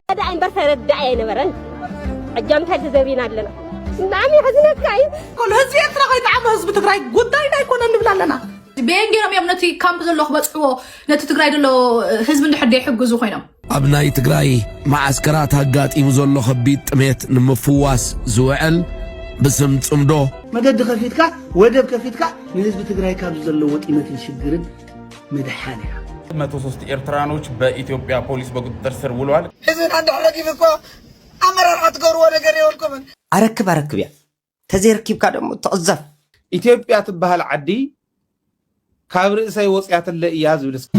ረዳኢ እምበር ተረዳኢ ኣይነበረን። ሕጂ እንታይ ተዘሪና ኣለና? ብጣዕሚ የሕዝነካ እዩ። ኩሉ ህዝቢ ኤርትራ ከይጠዓሞ ህዝቢ ትግራይ ጉዳይና ኣይኮነን ንብል ኣለና። ብኤን ገይሮም እዮም ነቲ ካምፕ ዘሎ ክበጽሕዎ፣ ነቲ ትግራይ ዘሎ ህዝቢ እንድሕር ደይሕግዙ ኮይኖም? ኣብ ናይ ትግራይ መዓስከራት ኣጋጢሙ ዘሎ ከቢድ ጥሜት ንምፍዋስ ዝውዕል ብስም ጽምዶ መገዲ ከፊትካ፣ ወደብ ከፊትካ፣ ንህዝቢ ትግራይ ካብዚ ዘለዎ ጢመትን ሽግርን ምድሓን እያ። መቶ ሶስት ኤርትራኖች በኢትዮጵያ ፖሊስ በቁጥጥር ስር ውለዋል። ህዝብና እንድሕር ረጊፍ እኮ ኣመራርሓ ትገብርዎ ነገር የብልኩምን። ኣረክብ ኣረክብ እያ። ተዘይረኪብካ ደሞ ትቕዘፍ። ኢትዮጵያ ትበሃል ዓዲ ካብ ርእሰይ ወፅያትለ እያ ዝብል እስኪ።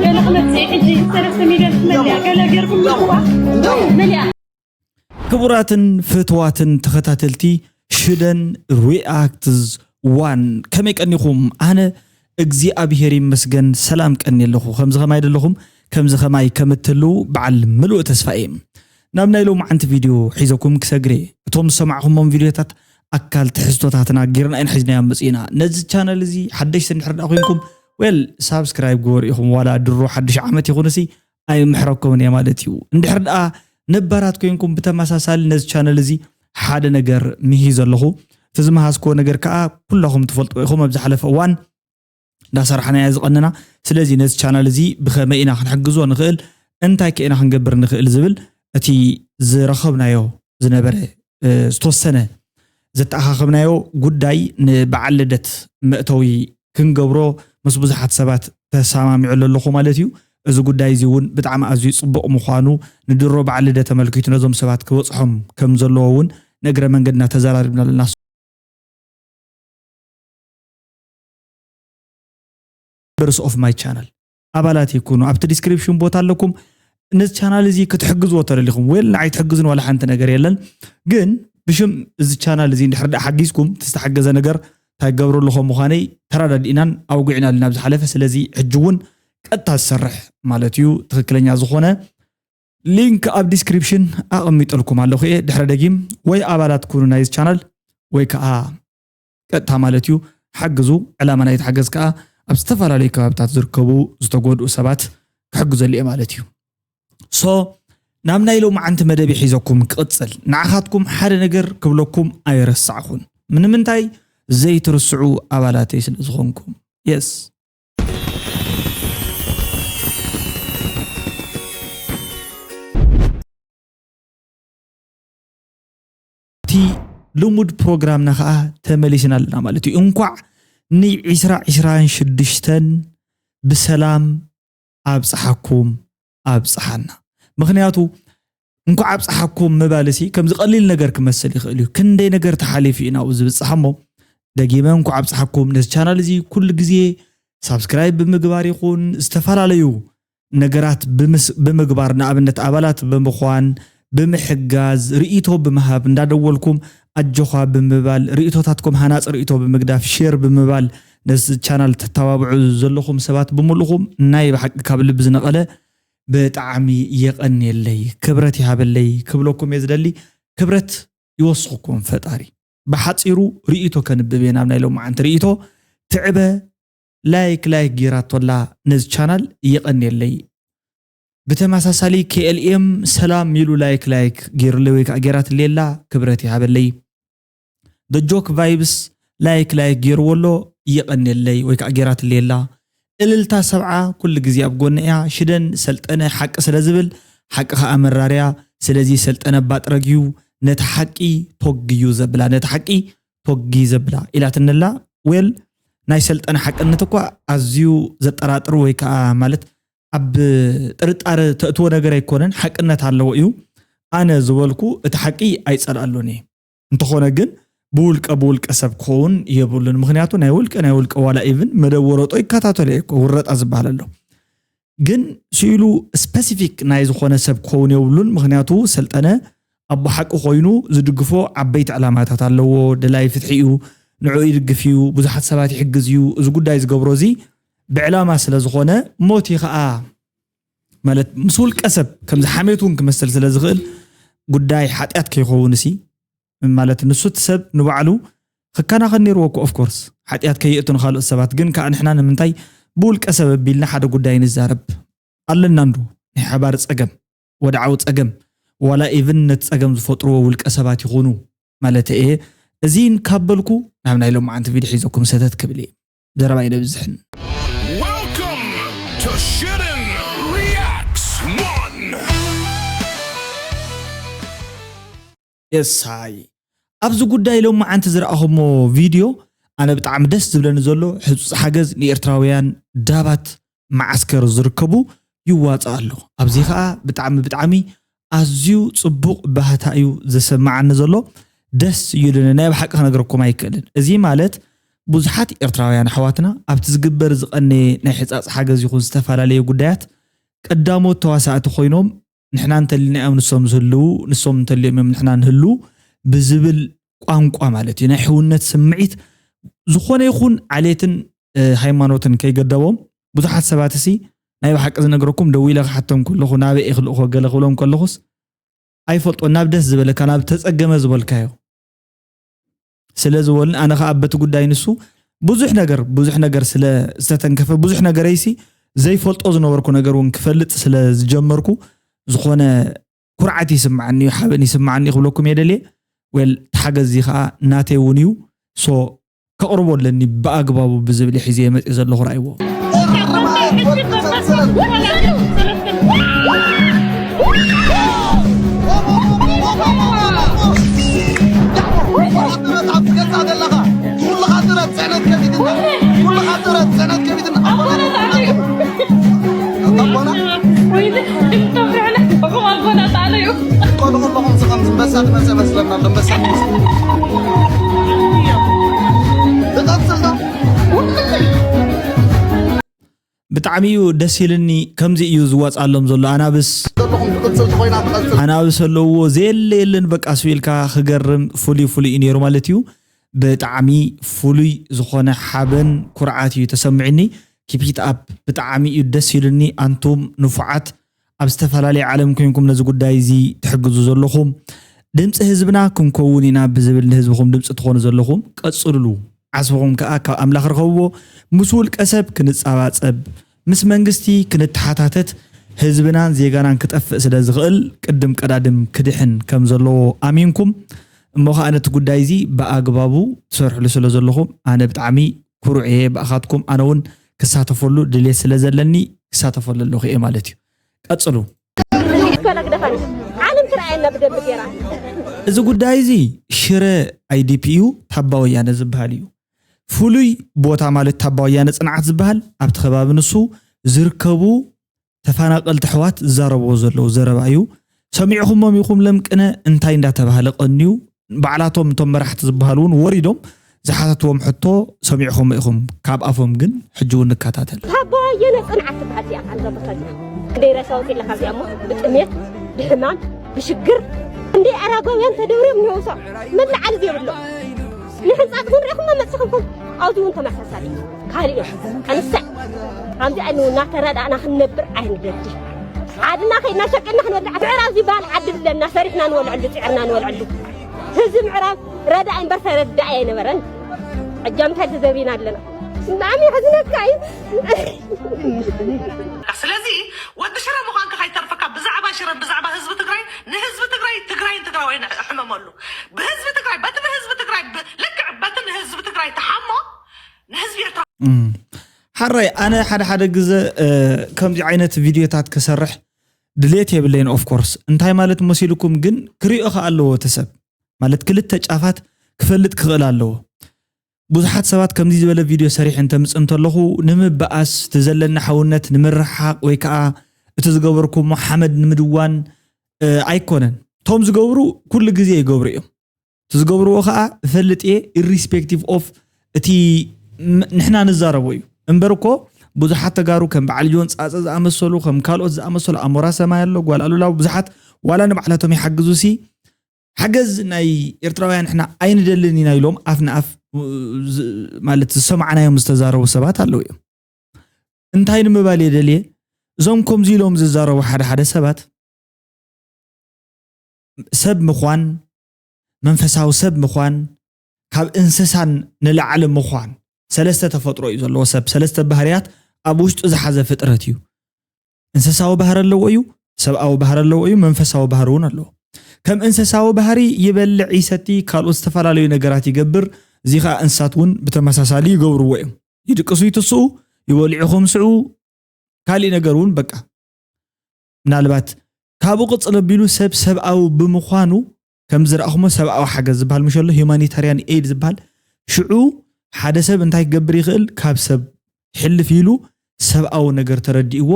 ገለ ክመጽእ ሕጂ ሰለስተ ሚልዮን ክትመልያ ገለ ጌርኩም ኣለዋ። መሊኣ። ክቡራትን ፍትዋትን ተኸታተልቲ ሽደን ሪኣክትስ ዋን፣ ከመይ ቀኒኹም? ኣነ እግዚኣብሔር ይመስገን ሰላም ቀኒ ኣለኹ። ከምዚ ኸማይ ደለኹም፣ ከምዚ ኸማይ ከም እትህልዉ በዓል ምሉእ ተስፋ እየ። ናብ ናይ ሎማዓንቲ ቪድዮ ሒዘኩም ክሰግሬ። እቶም ዝሰማዕኹሞም ቪድዮታት ኣካል ትሕዝቶታትና ጌርና ኢና ሒዝናዮም መጺእና። ነዚ ቻነል እዚ ሓደሽቲ እንድሕር ደኣ ኮይንኩም፣ ዌል፣ ሳብስክራይብ ግበሩ ኢኹም። ዋላ ድሮ ሓድሽ ዓመት ይኹንሲ ኣይምሕረኩምን እየ ማለት እዩ። እንድሕር ደኣ ነባራት ኮይንኩም፣ ብተመሳሳሊ ነዚ ቻነል እዚ ሓደ ነገር ምሂዝ ኣለኹ። እቲ ዝመሃዝክዎ ነገር ከኣ ኩላኹም ትፈልጥዎ ኢኹም። ኣብ ዝሓለፈ እዋን እንዳሰራሕናዮ ዝቐነና። ስለዚ ነዚ ቻናል እዚ ብኸመይ ኢና ክንሕግዞ ንኽእል፣ እንታይ ከ ኢና ክንገብር ንኽእል ዝብል እቲ ዝረኸብናዮ ዝነበረ፣ እ፣ ዝተወሰነ ዘተኣኻኸብናዮ ጉዳይ ንበዓል ልደት መእተዊ ክንገብሮ ምስ ብዙሓት ሰባት ተሰማሚዑ ኣለኹ ማለት እዩ። እዚ ጉዳይ እዚ እውን ብጣዕሚ ኣዝዩ ጽቡቕ ምዃኑ፣ ንድሮ በዓል ልደት ተመልኪቱ ነዞም ሰባት ክበጽሖም ከም ዘለዎ እውን ንእግረ መንገድና ተዘራሪብና ኣለና። Members of my channel ኣባላት ይኩኑ። ኣብቲ ዲስክሪፕሽን ቦታ ኣለኩም። ነዚ ቻናል እዚ ክትሕግዝዎ ተደሊኹም፣ ዌል፣ ንዓይ ትሕግዝን ዋላ ሓንቲ ነገር የለን። ግን ብሽም እዚ ቻናል እዚ እንድሕር ደኣ ሓጊዝኩም፣ እቲ ዝተሓገዘ ነገር እንታይ ገብረሉ ከም ምዃነይ ተረዳዲእናን ኣውግዕና ኣለና ኣብ ዝሓለፈ። ስለዚ ሕጂ እውን ቀጥታ ዝሰርሕ ማለት እዩ፣ ትኽክለኛ ዝኾነ ሊንክ ኣብ ዲስክሪፕሽን ኣቐሚጠልኩም ኣለኹ እየ። ድሕረ ደጊም ወይ ኣባላት ኩኑ ናይዚ ቻናል ወይ ከዓ ቀጥታ ማለት እዩ ሓግዙ። ዕላማ ናይቲ ሓገዝ ከዓ ኣብ ዝተፈላለዩ ከባብታት ዝርከቡ ዝተጎድኡ ሰባት ክሕግዘሉ እየ ማለት እዩ። ሶ ናብ ናይ ሎማዓንቲ መደብ ሒዘኩም ክቕጽል፣ ንዓኻትኩም ሓደ ነገር ክብለኩም ኣይረሳዕኹን። ንምንታይ ዘይትርስዑ ኣባላተይ ስለ ዝኾንኩም። የስ። እቲ ልሙድ ፕሮግራምና ኸዓ ተመሊስና ኣለና ማለት እዩ። እንኳዕ ንዒስራ ዒስራን ሽዱሽተን ብሰላም ኣብጽሓኩም ኣብጽሓና። ምኽንያቱ እንኳዕ ኣብጽሓኩም ምባል እሲ ከምዚ ቀሊል ነገር ክመስል ይኽእል እዩ። ክንደይ ነገር ተሓሊፉ እዩ ናብኡ ዝብጽሕ እሞ፣ ደጊመ እንኳዕ ኣብጽሓኩም። ነዚ ቻናል እዚ ኩሉ ግዜ ሳብስክራይብ ብምግባር ይኹን ዝተፈላለዩ ነገራት ብምስ-፣ ብምግባር፣ ንኣብነት ኣባላት ብምዃን፣ ብምሕጋዝ፣ ርእይቶ ብምሃብ፣ እንዳደወልኩም ኣጆኻ ብምባል፣ ርእይቶታትኩም ሃናጺ ርእይቶ ብምግዳፍ፣ ሼር ብምባል፣ ነዚ ቻናል ተተባብዑ ዘለኹም ሰባት ብምሉእኹም ናይ ብሓቂ ካብ ልቢ ዝነቐለ ብጣዕሚ የቐንየለይ፣ ክብረት ይሃበለይ ክብለኩም እየ ዝደሊ። ክብረት ይወስኽኩም ፈጣሪ። ብሓጺሩ ርእይቶ ከንብብ እየ ናብ ናይ ሎማዓንቲ ርእይቶ። ትዕበ ላይክ፣ ላይክ ጌራቶላ ነዚ ቻናል፣ የቐንየለይ። ብተመሳሳሊ ኬ ኤል ኤም ሰላም ኢሉ ላይክ፣ ላይክ ጌሩለይ ወይ ከዓ ጌራትለይ ኣላ፣ ክብረት ይሃበለይ። ደ ጆክ ቫይብስ ላይክ፣ ላይክ ጌርዎ ኣሎ፣ የቐንየለይ ወይ ከዓ ጌራትለይ ኣላ። እልልታ ሰብዓ ኩሉ ግዜ ኣብ ጎኒ እያ። ሽደን ሰልጠነ ሓቂ ስለ ዝብል፣ ሓቂ ከዓ መራርያ። ስለዚ ሰልጠነ ባጥረግ እዩ ነቲ ሓቂ ቶግ እዩ ዘብላ፣ ነቲ ሓቂ ቶግ እዩ ዘብላ ኢላትኒ ኣላ። ዌል፣ ናይ ሰልጠነ ሓቅነት እኳ ኣዝዩ ዘጠራጥር ወይ ከዓ ማለት ኣብ ጥርጣረ ተእትዎ ነገር ኣይኮነን፣ ሓቅነት ኣለዎ እዩ። ኣነ ዝበልኩ እቲ ሓቂ ኣይጸልኣሉን እየ። እንተኾነ ግን ብውልቀ ብውልቀ ሰብ ክኸውን የብሉን። ምኽንያቱ ናይ ውልቀ ናይ ውልቀ ዋላ ኢቭን መደብ ወረጦ ይከታተሎ እየ እኮ፣ ውረጣ ዝበሃል ኣሎ። ግን ስኢሉ ስፐሲፊክ ናይ ዝኾነ ሰብ ክኸውን የብሉን። ምኽንያቱ ሰልጠነ ኣቦ ሓቂ ኮይኑ ዝድግፎ ዓበይቲ ዕላማታት ኣለዎ። ደላይ ፍትሒ እዩ፣ ንዕኡ ይድግፍ እዩ፣ ብዙሓት ሰባት ይሕግዝ እዩ። እዚ ጉዳይ ዝገብሮ እዚ ብዕላማ ስለ ዝኾነ፣ ሞት እዩ ኸዓ ማለት ምስ ውልቀ ሰብ ከምዚ ሓሜት እውን ክመስል ስለ ዝኽእል፣ ጉዳይ ሓጢኣት ከይኸውን እሲ ማለት ንሱ እቲ ሰብ ንባዕሉ ክከናኸን ነይርዎ እኮ። ኦፍኮርስ ሓጢኣት ከየእቱ ንኻልኦት ሰባት፣ ግን ከዓ ንሕና ንምንታይ ብውልቀ ሰብ ኣቢልና ሓደ ጉዳይ ንዛረብ ኣለና? እንዶ ናይ ሓባር ጸገም፣ ወድዓዊ ጸገም፣ ዋላ ኢቭን ነቲ ጸገም ዝፈጥርዎ ውልቀ ሰባት ይኹኑ ማለት እየ። እዚን ካብ በልኩ ናብ ናይ ሎማዓንቲ ቪድዮ ሒዘኩም ሰተት ክብል እየ። ዘረባ ይነብዝሕን። Welcome to Shitten Reacts one. የሳይ ኣብዚ ጉዳይ ሎማዓንቲ ዝረኣኹሞ ቪድዮ ኣነ ብጣዕሚ ደስ ዝብለኒ ዘሎ ሕጹጽ ሓገዝ ንኤርትራውያን ዳባት መዓስከር ዝርከቡ ይዋጻእ ኣሎ። ኣብዚ ኸኣ ብጣዕሚ ብጣዕሚ ኣዝዩ ጽቡቕ ባህታ እዩ ዘሰማዓኒ ዘሎ። ደስ እዩ ኢሉኒ። ናይ ብሓቂ ክነግረኩም ኣይክእልን። እዚ ማለት ብዙሓት ኤርትራውያን ኣሕዋትና ኣብቲ ዝግበር ዝቐነየ ናይ ሕጻጽ ሓገዝ ይኹን ዝተፈላለየ ጉዳያት ቀዳሞት ተዋሳእቲ ኮይኖም ንሕና እንተሊናዮም ንሶም ዝህልዉ ንሶም እንተሊዮም እዮም ንሕና ንህልዉ ብዝብል ቋንቋ ማለት እዩ ናይ ሕውነት ስምዒት ዝኾነ ይኹን ዓሌትን ሃይማኖትን ከይገደቦም ብዙሓት ሰባት እሲ ናይ ብሓቂ ዝነግረኩም ደዊለ ክሓቶም ከለኹ ናበይ እየ ክልእኮ ገለ ክብሎም ከለኹስ ኣይፈልጦ ናብ ደስ ዝበለካ ናብ ተፀገመ ዝበልካዮ ስለ ዝበሉን ኣነ ከዓ በቲ ጉዳይ ንሱ ብዙሕ ነገር ብዙሕ ነገር ስለ ዝተተንከፈ ብዙሕ ነገረይሲ ዘይፈልጦ ዝነበርኩ ነገር እውን ክፈልጥ ስለ ዝጀመርኩ ዝኾነ ኩርዓት ይስምዓኒ እዩ ሓበን ይስምዓኒ እዩ ክብለኩም እየ ደልየ well እቲ ሓገዝ እዚ ከዓ ናተይ እውን እዩ so ከቕርቦ ኣለኒ ብኣግባቡ ብዝብል ሒዘ መፅእ ዘለኹ ረኣይዎ ብጣዕሚ እዩ ደስ ኢልኒ ከምዚ እዩ ዝዋፅኣሎም ዘሎ ኣናብስ ኣናብስ ኣለውዎ ዘየለ የለን በቃ ስቢልካ ክገርም ፍሉይ ፍሉይ እዩ ነይሩ ማለት እዩ ብጣዕሚ ፍሉይ ዝኾነ ሓበን ኩርዓት እዩ ተሰሚዑኒ keep it up ብጣዕሚ እዩ ደስ ኢሉኒ ኣንቱም ንፉዓት ኣብ ዝተፈላለየ ዓለም ኮይንኩም ነዚ ጉዳይ እዚ ትሕግዙ ዘለኹም ድምፂ ህዝብና ክንከውን ኢና ብዝብል ንህዝብኹም ድምፂ ትኾኑ ዘለኹም ቀፅልሉ ዓስብኹም ከዓ ካብ ኣምላኽ ርኸብዎ ምስ ውልቀ ሰብ ክንፃባፀብ ምስ መንግስቲ ክንተሓታተት ህዝብናን ዜጋናን ክጠፍእ ስለ ዝኽእል ቅድም ቀዳድም ክድሕን ከም ዘለዎ ኣሚንኩም እሞ ከዓ ነቲ ጉዳይ እዚ ብኣግባቡ ትሰርሕሉ ስለ ዘለኹም ኣነ ብጣዕሚ ኩሩዕ እየ ብኣኻትኩም ኣነ እውን ክሳተፈሉ ድልየት ስለ ዘለኒ ክሳተፈሉ ኣለኹ እየ ማለት እዩ ቀፅሉ ይፈለግደኸኒ ዓለም ትረኣየና ብደንብ ገይራ እዚ ጉዳይ እዚ ሽረ ኣይዲፒ እዩ ታባ ወያነ ዝበሃል እዩ ፍሉይ ቦታ ማለት ታባ ወያነ ፅንዓት ዝበሃል ኣብቲ ከባቢ ንሱ ዝርከቡ ተፈናቀልቲ ኣሕዋት ዝዛረብዎ ዘለዉ ዘረባ እዩ። ሰሚዕኹሞም ኢኹም ለምቅነ እንታይ እንዳተባህለ ቀንዩ ባዕላቶም እቶም መራሕቲ ዝበሃሉ እውን ወሪዶም ዝሓተትዎም ሕቶ ሰሚዕኹሞ ኢኹም ካብ ኣፎም ግን ሕጂ እውን ንከታተል። ካብ በየነ ፅንዓት ትበሃል እዚኣ ቃል ዘበኸት ክንደይ ሬሳ ወፂእላ ካብዚኣ እሞ ብጥሜት ብሕማም ብሽግር ክንደይ ኣራጋውያን ተደብርዮም እኒሆ እሶም መለዓሊ ዘይብሎም ንሕንፃት እውን ርኢኹሞ መፂኹምኩም ኣብዚ እውን ተመሳሳሊ እዩ። ካልእ የለን። ኣንሰዕ። ከምዚ ኣይንውን እናተረዳእና ክንነብር ኣይንደሊ። ዓድና ከይድና ሸቂልና ክንበልዕ ምዕራብ ዝበሃል ዓዲ ኣለና ሰሪሕና ንበልዐሉ ፅዕርና ንበልዐሉ። ህዝቢ ምዕራብ ረዳኢ እምበር ተረዳኢ ኣይነበረን። ሕጂ ኣብ እንታይ ተዘቢና ኣለና። ብጣዕሚ የሕዝነካ እዩ። ስለዚ ወዲ ሽረ ምዃንካ ከይተርፈካ ብዛዕባ ሽረን ብዛዕባ ህዝቢ ትግራይ ንህዝቢ ትግራይ ትግራይን ትግራዋይን ሕመመሉ። ብህዝቢ ትግራይ በቲ ብህዝቢ ትግራይ ብ- ልክዕ በቲ ንህዝቢ ትግራይ ተሓሞ ንህዝቢ ኤርትራ ሓራይ ኣነ ሓደ ሓደ ግዘ ከምዚ ዓይነት ቪድዮታት ክሰርሕ ድሌት የብለይን ኦፍኮርስ እንታይ ማለት መሲልኩም ግን ክሪኦ ከ ኣለዎ እቲ ሰብ ማለት ክልተ ጫፋት ክፈልጥ ክኽእል ኣለዎ ብዙሓት ሰባት ከምዚ ዝበለ ቪድዮ ሰሪሕ እንተምፅ እንተለኹ ንምበኣስ እቲ ዘለና ሓውነት ንምርሓቕ ወይ ከዓ እቲ ዝገበርኩሞ ሓመድ ንምድዋን ኣይኮነን እቶም ዝገብሩ ኩሉ ግዜ ይገብሩ እዮም እቲ ዝገብርዎ ከዓ እፈልጥ እየ irrespective of እቲ ንሕና ንዛረቦ እዩ እምበር እኮ ብዙሓት ተጋሩ ከም በዓል ጆን ፃፀ ዝኣመሰሉ ከም ካልኦት ዝኣመሰሉ ኣሞራ ሰማይ ኣሎ ጓል ኣሉላ ብዙሓት ዋላ ንባዕላቶም ይሓግዙ ሲ ሓገዝ ናይ ኤርትራውያን ንሕና ኣይንደልን ኢና ኢሎም ኣፍ ንኣፍ ማለት ዝሰማዕናዮም ዝተዛረቡ ሰባት ኣለዉ እዮም እንታይ ንምባል እየ ደልየ እዞም ከምዚ ኢሎም ዝዛረቡ ሓደ ሓደ ሰባት ሰብ ምዃን መንፈሳዊ ሰብ ምዃን ካብ እንስሳን ንላዕሊ ምዃን ሰለስተ ተፈጥሮ እዩ ዘለዎ ሰብ ሰለስተ ባህርያት ኣብ ውሽጡ ዝሓዘ ፍጥረት እዩ እንስሳዊ ባህሪ ኣለዎ እዩ ሰብኣዊ ባህሪ ኣለዎ እዩ፣ መንፈሳዊ ባህሪ እውን ኣለዎ። ከም እንስሳዊ ባህሪ ይበልዕ፣ ይሰቲ፣ ካልኦት ዝተፈላለዩ ነገራት ይገብር። እዚ ከዓ እንስሳት እውን ብተመሳሳሊ ይገብርዎ እዮም። ይድቅሱ፣ ይትስኡ፣ ይበልዑ፣ ከምስዑ፣ ካሊእ ነገር እውን በቃ ምናልባት ካብኡ ቅፅል ኣቢሉ ሰብ ሰብኣዊ ብምዃኑ ከም ዝረኣኹሞ ሰብኣዊ ሓገዝ ዝበሃል ምሸሎ ሂማኒታርያን ኤድ ዝበሃል ሽዑ ሓደ ሰብ እንታይ ክገብር ይኽእል? ካብ ሰብ ሕልፍ ኢሉ ሰብኣዊ ነገር ተረዲእዎ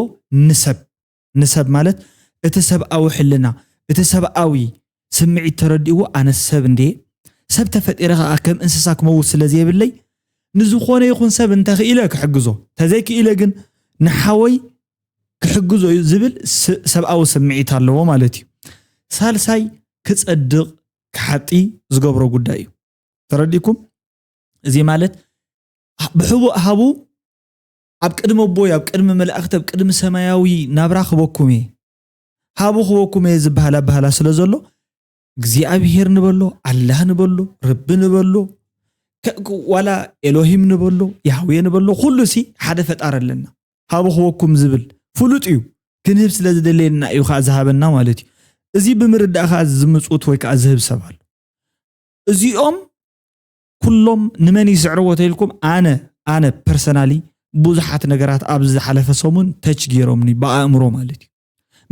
ንሰብ ንሰብ ማለት እቲ ሰብኣዊ ሕልና እቲ ሰብኣዊ ስምዒት ተረዲእዎ ኣነ ሰብ እንዴ ሰብ ተፈጢረ ከዓ ከም እንስሳ ክመውት ስለ ዘየብለይ ንዝኾነ ይኹን ሰብ እንተኽኢለ ክሕግዞ ተዘይክኢለ ግን ንሓወይ ክሕግዞ እዩ ዝብል ሰብኣዊ ስምዒት ኣለዎ ማለት እዩ። ሳልሳይ ክጸድቕ ክሓጢ ዝገብሮ ጉዳይ እዩ። ተረዲእኩም? እዚ ማለት ብሕቡእ ሃቡ ኣብ ቅድሚ ኣቦይ ኣብ ቅድሚ መላእኽቲ ኣብ ቅድሚ ሰማያዊ ናብራ ክበኩም እየ ሃቡ ክበኩም እየ ዝበሃል ኣበሃላ ስለ ዘሎ እግዚኣብሄር ንበሎ ኣላህ ንበሎ ርቢ ንበሎ ዋላ ኤሎሂም ንበሎ ያህዌ ንበሎ ኩሉ ሲ ሓደ ፈጣር ኣለና ሃቡ ክበኩም ዝብል ፍሉጥ እዩ ክንህብ ስለ ዝደለየና እዩ ከዓ ዝሃበና ማለት እዩ እዚ ብምርዳእ ከዓ ዝምፅት ወይ ከዓ ዝህብ ሰብ ኣሎ እዚኦም ኩሎም ንመን ይስዕርዎ ተኢልኩም ኣነ ኣነ ፐርሰናሊ ብዙሓት ነገራት ኣብዚ ዝሓለፈ ሰሙን ተች ገይሮምኒ ብኣእምሮ ማለት እዩ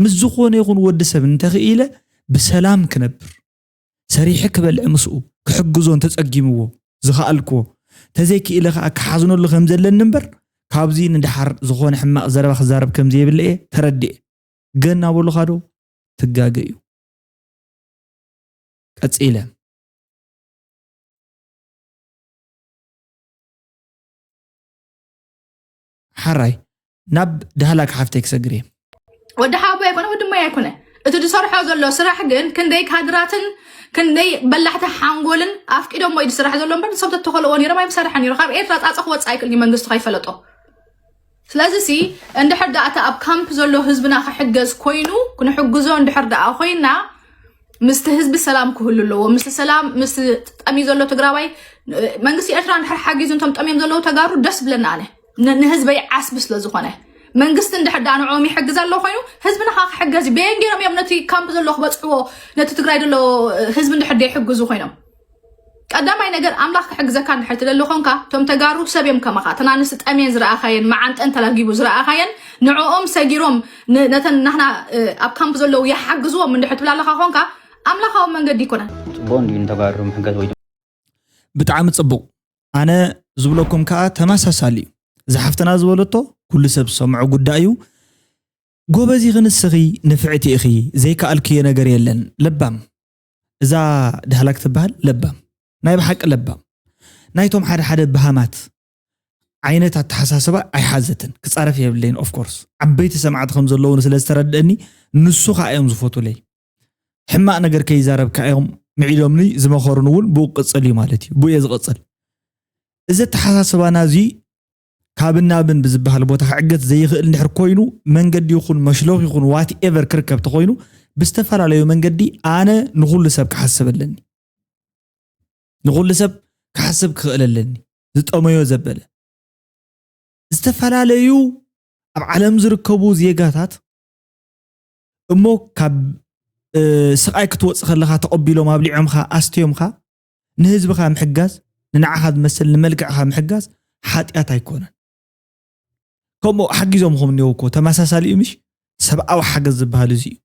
ምስ ዝኾነ ይኹን ወዲ ሰብ እንተኽኢለ ብሰላም ክነብር ሰሪሐ ክበልዕ ምስኡ ክሕግዞ እንተፀጊምዎ ዝኸኣልክዎ ተዘይክኢለ ከዓ ክሓዝነሉ ከም ዘለኒ እምበር ካብዚ ንድሓር ዝኾነ ሕማቕ ዘረባ ክዛረብ ከም ዘየብለ እየ ተረዲኤ ገና በሉኻ ዶ ትጋገ እዩ ቀጺለ ሓራይ ናብ ዳህላክ ሓፍተይ ክሰግር እየ ወዲ ሓወቦይ ኣይኮነ ወዲ ማይ ኣይኮነ እቲ ዝሰርሖ ዘሎ ስራሕ ግን ክንደይ ካድራትን ክንደይ በላሕቲ ሓንጎልን ኣፍቂዶሞ እዩ ዝስራሕ ዘሎ እምበር ንሶም ተተኸልዎ ነይሮም ኣይምሰርሐ ነይሩ ካብ ኤርትራ ፃፀ ክወፅእ ኣይክእል መንግስቱ ከይፈለጦ ስለዚ ሲ እንድሕር ደኣ እቲ ኣብ ካምፕ ዘሎ ህዝብና ክሕገዝ ኮይኑ ክንሕግዞ እንድሕር ደኣ ኮይና ምስቲ ህዝቢ ሰላም ክህሉ ኣለዎ ምስቲ ሰላም ምስቲ ጠምዩ ዘሎ ትግራዋይ መንግስቲ ኤርትራ እንድሕር ሓጊዙ እንቶም ጠምዮም ዘለዉ ተጋሩ ደስ ብለና ኣነ ንህዝበይ ዓስቢ ስለ ዝኾነ መንግስቲ እንድሕር ደኣ ንዕኦም ይሕግዝ ኣሎ ኮይኑ ህዝብና ከዓ ክሕገዝ እዩ በየን ገይሮም እዮም ነቲ ካምፕ ዘሎ ክበፅሕዎ ነቲ ትግራይ ዘሎ ህዝቢ እንድሕር ደይሕግዙ ኮይኖም ቀዳማይ ነገር ኣምላኽ ክሕግዘካ እንድሕር ትደሊ ኾንካ እቶም ተጋሩ ሰብ እዮም ከማኻ እተን ኣንስቲ ጠምየን ዝረኣኻየን መዓንጠን ተላጊቡ ዝረኣኻየን ንዕኦም ሰጊሮም ነተን ናህና ኣብ ካምፕ ዘለዉ ይሓግዝዎም እንድሕር ትብል ኣለኻ ኾንካ ኣምላኻዊ መንገዲ ይኮነን። ጽቡቕ እንድዩ ንተጋሩ ምሕጋዝ ወይ ድማ። ብጣዕሚ ጽቡቕ። ኣነ ዝብለኩም ከኣ ተመሳሳሊ እዩ። እዛ ሓፍትና ዝበለቶ ኩሉ ሰብ ዝሰምዖ ጉዳይ እዩ። ጎበዝ ኢኺ ንስኺ ንፍዕቲ ኢኺ ዘይከኣልክዮ ነገር የለን። ለባም። እዛ ዳህላክ ትበሃል ለባም። ናይ ብሓቂ ለባም። ናይቶም ሓደ ሓደ በሃማት ዓይነት ኣተሓሳስባ ኣይሓዘትን። ክጻረፍ የብለይን of course። ዓበይቲ ሰማዕቲ ከም ዘለዉኒ ስለ ዝተረድአኒ ንሱ ከኣ እዮም ዝፈትውለይ። ሕማቕ ነገር ከይዛረብካ እዮም ምዒዶምኒ ዝመኸሩኒ እውን ብኡ ክቕጽል እዩ ማለት እዩ። ብኡ እየ ዝቕጽል። እዚ ኣተሓሳስባና እዚ ካብን ናብን ብዝበሃል ቦታ ክዕገት ዘይኽእል እንድሕር ኮይኑ መንገዲ ይኹን መሽሎኽ ይኹን ዋት ኤቨር ክርከብ ተኾይኑ ብዝተፈላለዩ መንገዲ ኣነ ንኹሉ ሰብ ክሓስብ ኣለኒ። ንኹሉ ሰብ ክሓስብ ክኽእል ኣለኒ። ዝጠመዮ ዘበለ። ዝተፈላለዩ ኣብ ዓለም ዝርከቡ ዜጋታት እሞ ካብ ስቓይ ክትወፅእ ከለኻ ተቐቢሎም ኣብሊዖምኻ ኣስትዮምኻ ንህዝብኻ ምሕጋዝ ንንዓኻ ዝመስል ንመልክዕኻ ምሕጋዝ ሓጢኣት ኣይኮነን። ከምኡ ሓጊዞምኹም እኒው እኮ ተመሳሳሊ እዩ ምሽ ሰብኣዊ ሓገዝ ዝበሃል እዚ እዩ።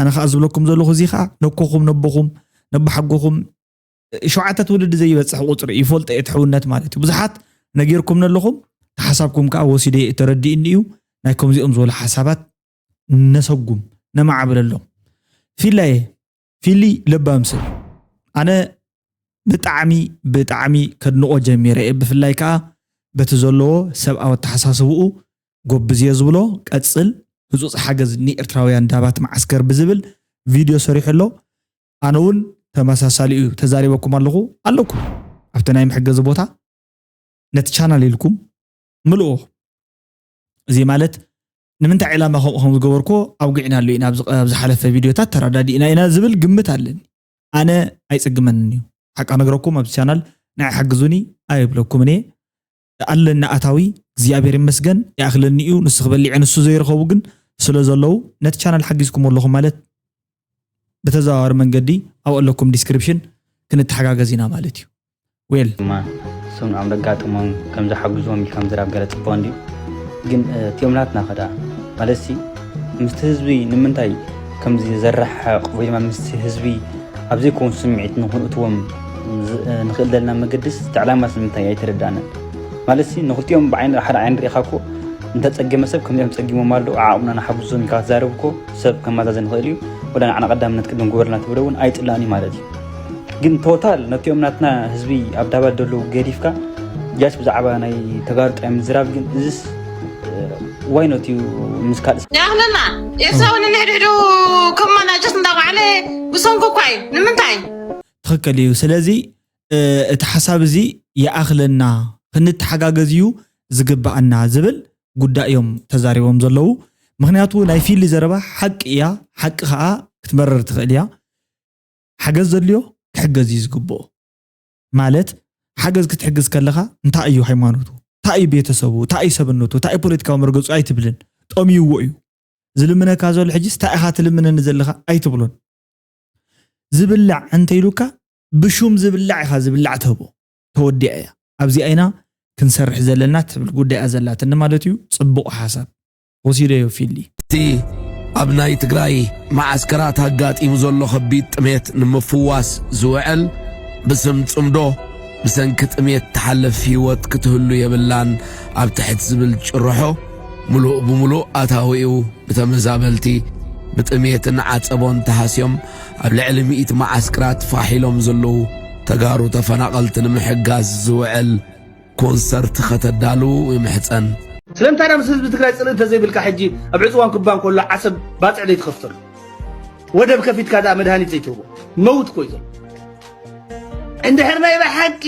ኣነ ከዓ ዝብለኩም ዘለኹ እዚ ከዓ ነኮኹም ነቦኹም ነቦሓጎኹም ሸውዓተ ትውልዲ ዘይበፅሕ ቁፅሪ ይፈልጦ እየ ትሕውነት ማለት እዩ ብዙሓት ነጊርኩም ነለኹም ተሓሳብኩም ከዓ ወሲደ እየ ተረዲእኒ እዩ ናይ ከምዚኦም ዝበሉ ሓሳባት ነሰጉም ነማዕብለሎም ፊላየ ፊሊ ለባም ሰብ ኣነ ብጣዕሚ ብጣዕሚ ከድንቆ ጀሚረ እየ ብፍላይ ከዓ በቲ ዘለዎ ሰብኣዊ ኣተሓሳስብኡ ጎብዝ እየ ዝብሎ ቀፅል ህፁፅ ሓገዝ ንኤርትራውያን ዳባት መዓስከር ብዝብል ቪድዮ ሰሪሑ ኣሎ ኣነ እውን ተመሳሳሊ እዩ ተዛሪበኩም ኣለኹ ኣለኩም ኣብቲ ናይ መሐገዚ ቦታ ነቲ ቻናል ኢልኩም ምልእዎ እዚ ማለት ንምንታይ ዕላማ ከምኡ ከም ዝገበርኮ ኣውግዕና ኣሎ ኢና ኣብ ዝሓለፈ ቪድዮታት ተረዳዲእና ኢና ዝብል ግምት ኣለኒ ኣነ ኣይፅግመንን እዩ ሓቃ ነግረኩም ኣብዚ ቻናል ንዓይ ሓግዙኒ ኣይብለኩምን እየ ኣለኒ ኣታዊ እግዚኣብሔር ይመስገን ይኣኽለኒ እዩ ንሱ ክበሊዐ ንሱ ዘይረኸቡ ግን ስለ ዘለዉ ነቲ ቻናል ሓጊዝኩም ኣለኹም ማለት ብተዘዋዋሪ መንገዲ ኣብ ኣለኩም ዲስክሪፕሽን ክንተሓጋገዝ ኢና ማለት እዩ። ዌል ድማ እሶም ንዖም ዘጋጥሞም ከም ዝሓግዝዎም ኢልካ ምዝራብ ገለ ፅቡቕ እንድዩ። ግን እቲኦም ናትና ኸዳ ማለት ሲ ምስቲ ህዝቢ ንምንታይ ከምዚ ዘራሕቕ ወይ ድማ ምስቲ ህዝቢ ኣብ ዘይኮን ስምዒት ንክንእትዎም ንኽእል ዘለና መገድስ እቲ ዕላማስ ንምንታይ ኣይተረዳእንን? ማለት ሲ ንክልቲኦም ብዓይኒ ሓደ ዓይኒ ርኢኻ እኮ እንተፀገመ ሰብ ከምዚኦም ፀጊሞም ኣለዉ ዓቕምና ንሓግዞም ኢልካ ክትዛረብ እኮ ሰብ ከመዛዘን ይኽእል እዩ። ወላ ንዓና ቀዳምነት ቅድም ግበርልና ትብሎ እውን ኣይፅላእን እዩ ማለት እዩ። ግን ቶታል ነቲኦም ናትና ህዝቢ ኣብ ዳባት ዘለዉ ገዲፍካ ጃስ ብዛዕባ ናይ ተጋሩ ጥራይ ምዝራብ ግን እዚስ ዋይ ኖት እዩ ምስ ካልእ ይኣኽለና ኤርትራዊ ንንሕድሕዱ ከማናጀት እንዳባዕለ ብሰንኩ እኳ እዩ ንምንታይ ትኽክል እዩ። ስለዚ እቲ ሓሳብ እዚ ይኣኽለና ክንተሓጋገዝ እዩ ዝግባኣና ዝብል ጉዳይ እዮም ተዛሪቦም ዘለዉ። ምክንያቱ ናይ ፊሊ ዘረባ ሓቂ እያ፣ ሓቂ ከዓ ክትመረር ትኽእል እያ። ሓገዝ ዘድልዮ ክሕገዝ እዩ ዝግብኦ። ማለት ሓገዝ ክትሕግዝ ከለኻ እንታይ እዩ ሃይማኖቱ፣ እንታይ እዩ ቤተሰቡ፣ እንታይ እዩ ሰብነቱ፣ እንታይ እዩ ፖለቲካዊ መርገፁ ኣይትብልን። ጠምይዎ እዩ ዝልምነካ ዘሎ። ሕጂስ እንታይ ኢኻ ትልምነኒ ዘለኻ ኣይትብሎን። ዝብላዕ እንተኢሉካ ብሹም ዝብላዕ ኢኻ ዝብላዕ ትህቦ። ተወዲኣ እያ። ኣብዚኣ ኢና ክንሰርሕ ዘለና ትብል ጉዳይ እያ ዘላትኒ ማለት እዩ። ፅቡቕ ሓሳብ ወሲደዮ ፊሊ። እቲ ኣብ ናይ ትግራይ መዓስከራት ኣጋጢሙ ዘሎ ከቢድ ጥሜት ንምፍዋስ ዝውዕል ብስም ጽምዶ ብሰንኪ ጥሜት ትሓልፍ ህይወት ክትህሉ የብላን ኣብ ትሕት ዝብል ጭርሖ ምሉእ ብምሉእ ኣታዊኡ ብተመዛበልቲ ብጥሜትን ዓጸቦን ተሃስዮም ኣብ ልዕሊ ሚእቲ መዓስክራት ፋሕ ኢሎም ዘለዉ ተጋሩ ተፈናቐልቲ ንምሕጋዝ ዝውዕል ኮንሰርት ከተዳልዉ ይምሕጸን። ስለምንታይ ምስ ህዝቢ ትግራይ ፅልኢ እንተዘይብልካ ሕጂ ኣብ ዕፅዋን ክባ እንከሎ ዓሰብ ባፅዕ ዘይትኸፍተሉ? ወደብ ከፊትካ ደኣ መድሃኒት ዘይትህቦ መውት እኮ እዩ ዘሎ። እንድሕር ናይ ብሓቂ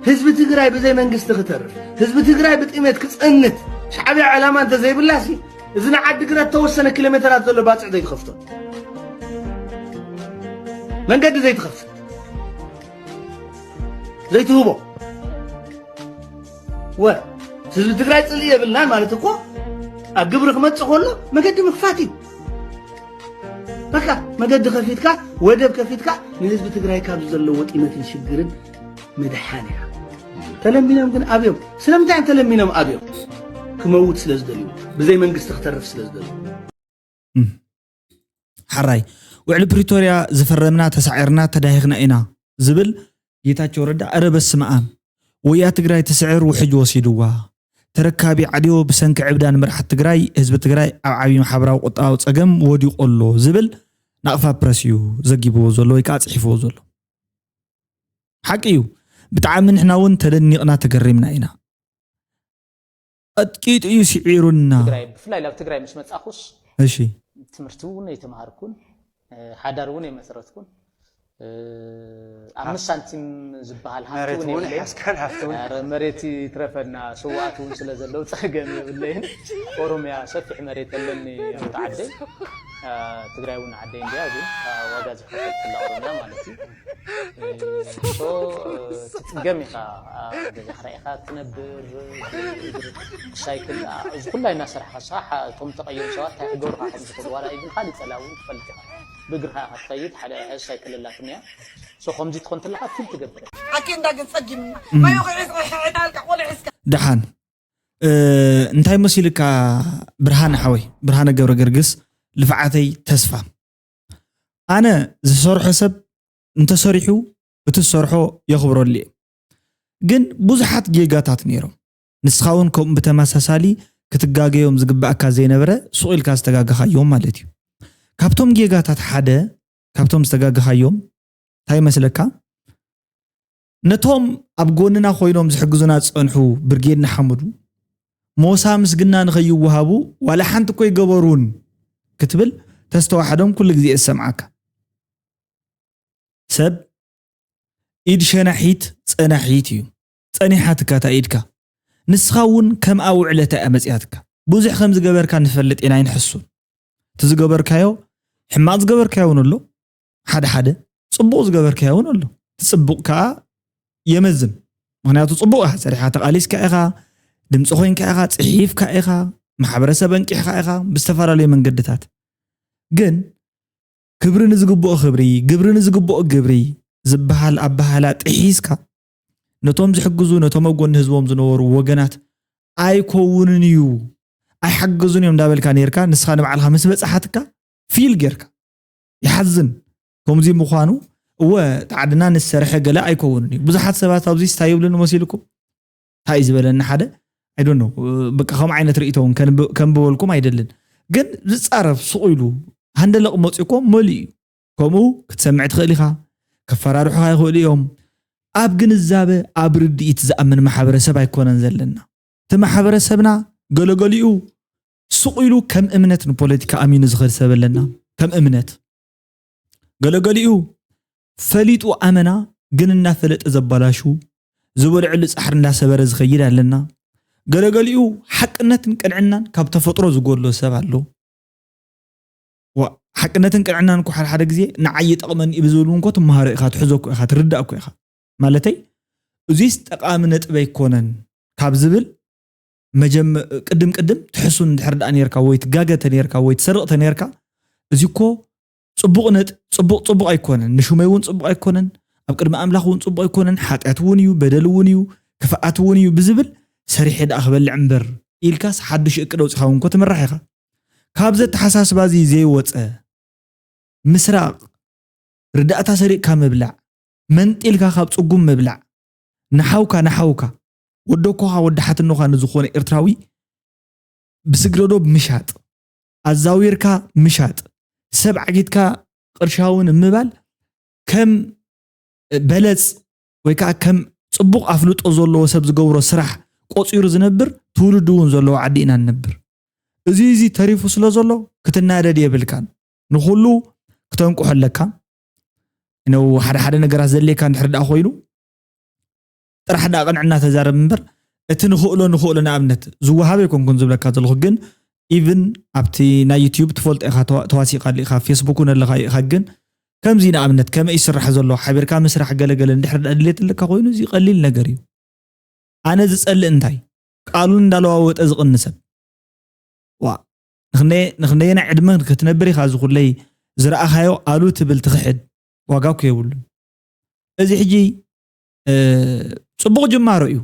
ህዝቢ ትግራይ ብዘይ መንግስቲ ክተርፍ፣ ህዝቢ ትግራይ ብጥሜት ክፀንት ሻዕብያ ዕላማ እንተዘይብላሲ እዚ ንዓዲ ግራት ተወሰነ ኪሎ ሜተራት ዘሎ ባፅዕ ዘይትኸፍቶ መንገዲ ዘይትኸፍት ዘይትህቦ ወ ህዝቢ ትግራይ ፅልኢ የብልናን ማለት እኮ ኣብ ግብሪ ክመፅእ ከሎ መገዲ ምክፋት እዩ። በቃ መገዲ ከፊትካ ወደብ ከፊትካ ንህዝቢ ትግራይ ካብዚ ዘለዎ ጢመትን ሽግርን ምድሓን እያ። ተለሚኖም ግን ኣብዮም። ስለምንታይ እዮም ተለሚኖም ኣብዮም? ክመውት ስለ ዝደልዩ፣ ብዘይ መንግስቲ ክተርፍ ስለ ዝደልዩ። ሓራይ ውዕሊ ፕሪቶርያ ዝፈረምና ተሳዒርና ተዳሂኽና ኢና ዝብል ጌታቸው ረዳ፣ እረ በስመ ኣብ። ወያ ትግራይ ትስዕር ውሕጅ ወሲድዋ። ተረካቢ ዓድዮ ብሰንኪ ዕብዳን መራሕቲ ትግራይ ህዝቢ ትግራይ ኣብ ዓብዪ ማሕበራዊ ቁጠባዊ ፀገም ወዲቑ ኣሎ ዝብል ናቕፋ ፕረስ እዩ ዘጊብዎ ዘሎ ወይ ከዓ ፅሒፍዎ ዘሎ። ሓቂ እዩ። ብጣዕሚ ንሕና እውን ተደኒቕና ተገሪምና ኢና። ቀጥቂጡ እዩ ስዒሩና። ትግራይ ብፍላይ ናብ ትግራይ ምስ መጻኹስ እሺ ትምህርቲ እውን ኣይተማሃርኩን፣ ሓዳር እውን ኣይመሰረትኩን። ኣምስት ሳንቲም ዝበሃል ሃፍቲ መሬት እውን እውን የብለይን። ሓስካን ሃፍቲ እውን ኧረ መሬት ይትረፈና፣ ስውኣት እውን ስለ ዘለዉ ጸገም የብለይን። ኦሮምያ ሰፊሕ መሬት ኣለኒ ኣብቲ ዓደይ። ትግራይ እውን ዓደይ እንድያ፣ ግን ዋጋ ዝኸፈልኩላ ኦሮምያ ማለት እዩ። ሶ ትፅገም ኢኻ። ገዛኻ ራኢኻ ትነብር፣ ሳይክል እዚ ኩላ እናሰራሕኻ ንስኻ እቶም ተቐየሩ ሰባት እንታይ ክገብሩኻ ከም ዝኽእሉ ዋላ ኢቭን ካሊእ ፀላ እውን ትፈልጥ ኢኻ። ብእግርኻ ኢኻ ትኸይድ። ሓደ ሳይክል ኣላትኒ እያ። ሶ ከምዚ ትኾን ተለኻ ፊል ትገብር። ኣኬንዳ ግን ፀጊምና ማዮ ክዕስ ዕዳልካ ቆልዕ እስካ ደሓን እንታይ መሲልካ ብርሃነ ሓወይ፣ ብርሃነ ገብረ ገርግስ ልፍዓተይ ተስፋ። ኣነ ዝሰርሖ ሰብ እንተሰሪሑ እቲ ዝሰርሖ የኽብረሉ እየ። ግን ብዙሓት ጌጋታት ነይሮም። ንስኻ እውን ከምኡ ብተመሳሳሊ ክትጋገዮም ዝግባእካ ዘይነበረ ሱቕ ኢልካ ዝተጋገኻዮም ማለት እዩ። ካብቶም ጌጋታት ሓደ ካብቶም ዝተጋገኻዮም እንታይ ይመስለካ? ነቶም ኣብ ጎንና ኮይኖም ዝሕግዙና ዝጸንሑ ብርጌድ ንሓመዱ ሞሳ ምስግና ንኸይወሃቡ ዋላ ሓንቲ እኮ ይገበሩን ክትብል ተስተዋሕዶም ኩሉ ግዜ እሰምዓካ። ሰብ ኢድ ሸናሒት ጸናሒት እዩ። ጸኒሓትካ እታ ኢድካ። ንስኻ እውን ከምኣ ውዕለታ እያ መጺኣትካ። ብዙሕ ከም ዝገበርካ ንፈልጥ ኢና ኣይንሕሱን። እቲ ዝገበርካዮ ሕማቕ ዝገበርካዮ እውን ኣሎ። ሓደ ሓደ ጽቡቕ ዝገበርካዮ እውን ኣሎ። እቲ ጽቡቕ ከኣ የመዝን። ምኽንያቱ ጽቡቕ ኢኻ ሰሪሕካ፣ ተቓሊስካ ኢኻ፣ ድምጺ ኮይንካ ኢኻ፣ ጽሒፍካ ኢኻ፣ ማሕበረሰብ ኣንቂሕኻ ኢኻ ብዝተፈላለዩ መንገድታት። ግን ክብሪ ንዝግብኦ ክብሪ፣ ግብሪ ንዝግብኦ ግብሪ ዝበሃል ኣበሃህላ ጥሒስካ፣ ነቶም ዝሕግዙ፣ ነቶም ኣብ ጎኒ ህዝቦም ዝነበሩ ወገናት ኣይከውንን እዩ፣ ኣይሓግዙን እዮም እንዳበልካ ነይርካ፣ ንስኻ ንባዕልኻ ምስ በጻሓትካ ፊል ጌርካ። ይሓዝን። ከምዚ ምዃኑ፣ እወ፣ እቲ ዓድና ንዝሰርሐ ገለ ኣይከውንን እዩ። ብዙሓት ሰባት ኣብዚ እንታይ ይብሉኒ መሲልኩም? እንታይ እዩ ዝበለኒ ሓደ? I don't know። በቃ ከምኡ ዓይነት ርእይቶ እውን ከንብ-፣ ከንብበልኩም ኣይደልን። ግን ዝጻረፍ ሱቕ ኢሉ ሃንደለቕ መጺኡ እኮ መሊኡ እዩ። ከምኡ ክትሰምዕ ትኽእል ኢኻ። ከፈራርሑኻ ይኽእሉ እዮም። ኣብ ግንዛበ፣ ኣብ ርድኢት ዝኣምን ማሕበረሰብ ኣይኮነን ዘለና። እቲ ማሕበረሰብና ገለገሊኡ ሱቕ ኢሉ ከም እምነት ንፖለቲካ ኣሚኑ ዝኸድ ሰብ ኣለና። ከም እምነት። ገለገሊኡ ፈሊጡ ኣመና ግን እናፈለጠ ዘባላሹ፣ ዝበልዐሉ ጻሕሪ እናሰበረ ዝኸይድ ኣለና። ገለገሊኡ ሓቅነትን ቅንዕናን ካብ ተፈጥሮ ዝጎድሎ ሰብ ኣሎ። ዋ፣ ሓቅነትን ቅንዕናን እኮ ሓደ ሓደ ግዜ ንዓይ ይጠቕመኒ እዩ ብዝብል እውን እኮ ትመሃሮ ኢኻ፣ ትሕዞ እኮ ኢኻ፣ ትርዳእ እኮ ኢኻ። ማለተይ፣ እዚስ ጠቓሚ ነጥቢ ኣይኮነን ካብ ዝብል መጀመ-፣ ቅድም ቅድም ትሕሱ እንድሕር ደኣ ነርካ ወይ ትጋገ ተነርካ ወይ ትሰርቕ ተነርካ፣ እዚ እኮ ጽቡቕ ነጥ-፣ ጽቡቕ፣ ጽቡቕ ኣይኮነን፣ ንሹመይ እውን ጽቡቕ ኣይኮነን፣ ኣብ ቅድሚ ኣምላኽ እውን ጽቡቕ ኣይኮነን፣ ሓጢኣት እውን እዩ፣ በደል እውን እዩ፣ ክፍኣት እውን እዩ ብዝብል ሰሪሐ ደኣ ክበልዕ እምበር ኢልካስ ሓድሽ እቅድ ኣውጺኻ እውን እኮ ትምራሕ ኢኻ። ካብ ዘተሓሳስባ እዚ ዘይወጸ ምስራቕ፣ ርዳእታ ሰሪቕካ ምብላዕ፣ መንጢልካ ካብ ጽጉም ምብላዕ፣ ንሓውካ፣ ንሓውካ፣ ወደኮኻ፣ ወዲ ሓትኖኻ ንዝኾነ ኤርትራዊ ብስግረዶብ ምሻጥ፣ ኣዛዊርካ ምሻጥ፣ ሰብ ዓጊትካ ቅርሻውን ምባል ከም በለጽ ወይ ከዓ ከም ጽቡቕ ኣፍልጦ ዘለዎ ሰብ ዝገብሮ ስራሕ ቆጺሩ ዝነብር ትውልዲ እውን ዘለዎ ዓዲ ኢና ንነብር። እዚ፣ እዚ ተሪፉ ስለ ዘሎ ክትናደድ የብልካን። ንኹሉ ክተንቅሖ ኣለካ። ነው ሓደ ሓደ ነገራት ዘድልየካ እንድሕር ደኣ ኮይኑ ጥራሕ ደኣ ቅንዕና ተዛረብ እምበር እቲ ንኽእሎ ንኽእሎ ንኣብነት ዝወሃብ ኣይኮንኩን ዝብለካ ዘለኹ ግን ኢቭን ኣብቲ ናይ ዩትዩብ ትፈልጦ ኢኻ ተዋ-፣ ተዋሲእካ ኣለኻ ፌስቡክ እውን ኣለኻ ኢኻ ግን ከምዚ ንኣብነት ከመይ ይስራሕ ዘሎ ሓቢርካ ምስራሕ ገለገለ እንድሕር ደኣ ድሌት ኣለካ ኮይኑ እዚ ቀሊል ነገር እዩ። ኣነ ዝጸልእ እንታይ ቃሉን እንዳለዋወጠ ዝቕኒ ሰብ ዋ ንኽንደየ-፣ ንኽንደየናይ ዕድመ ክትነብር ኢኻ እዚ ኩለይ ዝረኣኻዮ ኣሉ ትብል ትኽሕድ ዋጋ እኮ የብሉን። እዚ ሕጂ እ፣ ጽቡቕ ጅማሮ እዩ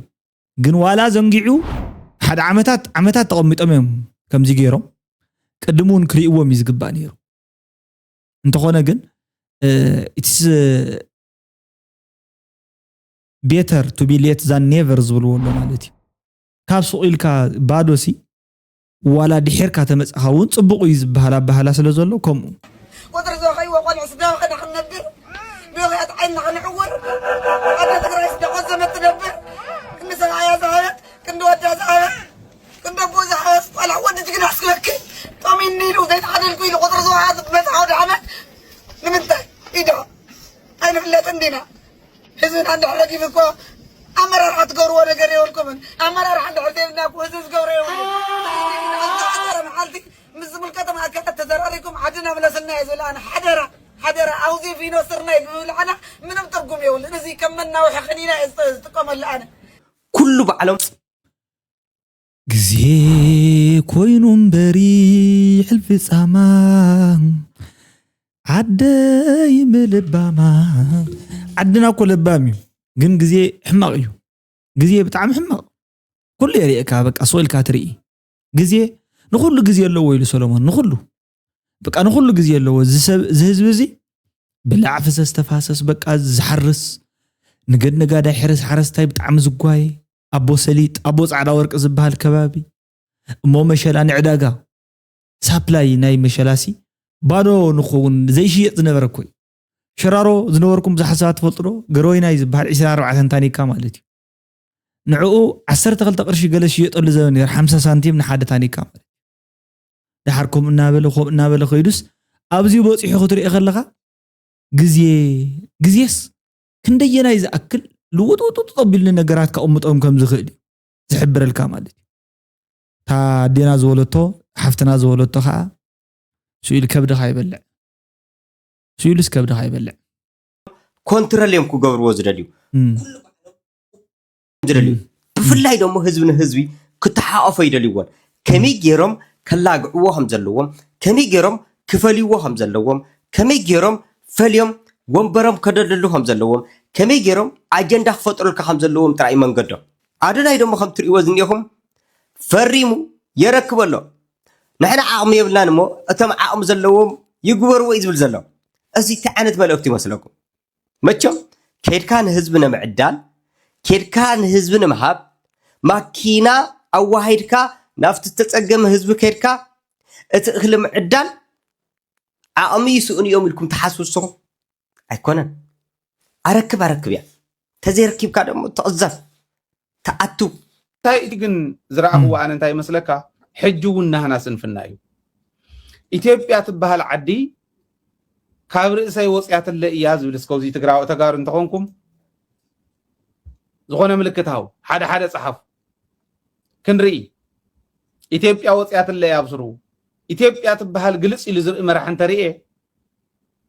ግን ዋላ ዘንጊዑ ሓደ ዓመታት ዓመታት ተቐሚጦም እዮም ከምዚ ገይሮም ቅድም እውን ክርእይዎም እዩ ዝግባእ ነይሩ። እንተኾነ ግን it's better to be late than never ዝብልዎ ኣሎ ማለት እዩ። ካብ ሱቕ ኢልካ ባዶ ሲ ዋላ ድሒርካ ተመጻኻ እውን ጽቡቕ እዩ ዝበሃል ኣበሃላ ስለ ዘሎ ከምኡ። ወትሩ ዘኸይዎ ቆልዑ ስጋዊ ከነ ክንነብር ብኽያት ዓይንና ክንዕውር ኣደ ትግራይ ስደቆት ዘመት ትነብር ክንዲ ሰብኣያ ዝሃበት ክንዲ ወዳ ዝሃበት ክንዲ ኣቦ ዝሃበት ቆልዓ ወዲ ጅግና ስበኪ ጠሚኒ ኢሉ ዘይተዓደልኩ ኢሉ ቁፅሪ ዝወሃብ መፅዓ ወደ ዓመት ንምንታይ ኢዶ ኣይንፍለጥን ዲና? ህዝብና እንድሕር ረጊቡ እኮ ኣመራርሓ ትገብርዎ ነገር የብልኩምን። ኣመራርሓ እንድሕር ዘይብልና እኮ ህዝቢ ዝገብሮ የብሉ። ዝተዓፀረ መዓልቲ ምስ ዝምልከቶም ኣካላት ተዘራሪኩም ዓድና ምለስልና እየ ዝብል ኣነ ሓደራ ሓደራ። ኣውዚ ቪኖ ስርናይ ብምብልዓና ምንም ትርጉም የብሉን። እዚ ከም መናውሒ ክኒና እየ ዝጠ-፣ ዝጥቀመሉ ኣነ። ኩሉ ባዕሎም ግዜ ኮይኑ እምበሪ ሕልፊ ጻማ ዓደይ ምልባማ። ዓድና እኮ ለባም እዩ ግን ግዜ ሕማቕ እዩ። ግዜ ብጣዕሚ ሕማቕ ኩሉ የርእየካ በቃ ስቕ ኢልካ ትርኢ። ግዜ ንኹሉ ግዜ ኣለዎ ኢሉ ሰሎሞን ንኹሉ በቃ ንኹሉ ግዜ ኣለዎ። እዚ ሰብ እዚ ህዝቢ እዚ ብላዕ ፍሰስ ተፋሰስ በቃ ዝሓርስ ንገድ ነጋዳይ ሕርስ ሓረስታይ ብጣዕሚ ዝጓየ ኣቦ ሰሊጥ ኣቦ ጻዕዳ ወርቂ ዝበሃል ከባቢ እሞ መሸላ ንዕዳጋ ሳፕላይ ናይ መሸላሲ ባዶ ንኸውን ዘይሽየጥ ዝነበረ እኮ እዩ። ሸራሮ ዝነበርኩም ብዙሓት ሰባት ትፈልጡ ዶ? ገረወይናይ ዝበሃል ዕስራን ኣርባዕተን ታኒካ ማለት እዩ። ንዕኡ ዓሰርተ ክልተ ቅርሺ ገለ ዝሽየጠሉ ዘበን ነይሩ፣ ሓምሳ ሳንቲም ንሓደ ታኒካ ማለት እዩ። ደሓር ከምኡ እናበለ ከምኡ እናበለ ከይዱስ ኣብዚ በፂሑ ክትሪኦ ከለኻ ግዜ ግዜስ ክንደየናይ ዝኣክል ልውጥውጥውጥ ኣቢሉ ነገራት ከቕምጦም ከም ዝኽእል እዩ ዝሕብረልካ ማለት እዩ። እታ ኣዴና ዝወለቶ ሓፍትና ዝወለቶ ከዓ ስኢሉ ከብድኻ ይበልዕ ስኢሉስ ከብድኻ ይበልዕ። ኮንትረል እዮም ክገብርዎ ዝደልዩ እም። ዝደልዩ ብፍላይ ደሞ ህዝቢ ንህዝቢ ክተሓቆፎ ይደልይዎን ከመይ ገይሮም ከላግዕዎ ከም ዘለዎም፣ ከመይ ገይሮም ክፈልይዎ ከም ዘለዎም፣ ከመይ ገይሮም ፈልዮም ወንበሮም ከደልድሉ ከም ዘለዎም፣ ከመይ ገይሮም ኣጀንዳ ክፈጥሩልካ ከም ዘለዎም ጥራይ እዩ መንገዶም። ኣዶናይ ደሞ ከም ትርእይዎ ዝኒኤኹም ፈሪሙ የረክበሎ። ንሕና ዓቕሚ የብልናን እሞ እቶም ዓቕሚ ዘለዎም ይግበርዎ እዩ ዝብል ዘሎ። እዚ እንታይ ዓይነት መልእኽቲ ይመስለኩም? መቸም ኬድካ ንህዝቢ ንምዕዳል፣ ኬድካ ንህዝቢ ንምሃብ፣ ማኪና ኣዋሂድካ ናብቲ ዝተጸገመ ህዝቢ ኬድካ እቲ እኽሊ ምዕዳል ዓቕሚ ይስእኑ እዮም ኢልኩም ትሓስቡ ንስኹም? ኣይኮነን። ኣረክብ ኣረክብ እያ። ተዘይረኪብካ ደሞ ትቕዘፍ፣ ትኣቱ። እንታይ እቲ ግን ዝረኣኽዎ ኣነ እንታይ ይመስለካ? ሕጂ እውን ናህና ስንፍና እዩ። ኢትዮጵያ ትበሃል ዓዲ ካብ ርእሰይ ወፅያትለ እያ ዝብል እስከ እዚ ትግራዊ ተጋሩ እንተኾንኩም ዝኾነ ምልክት ሃው ሓደ ሓደ ፀሓፉ ክንርኢ። ኢትዮጵያ ወፅያትለ እያ ኣብስሩ። ኢትዮጵያ ትበሃል ግልፅ ኢሉ ዝርኢ መራሕ እንተርእየ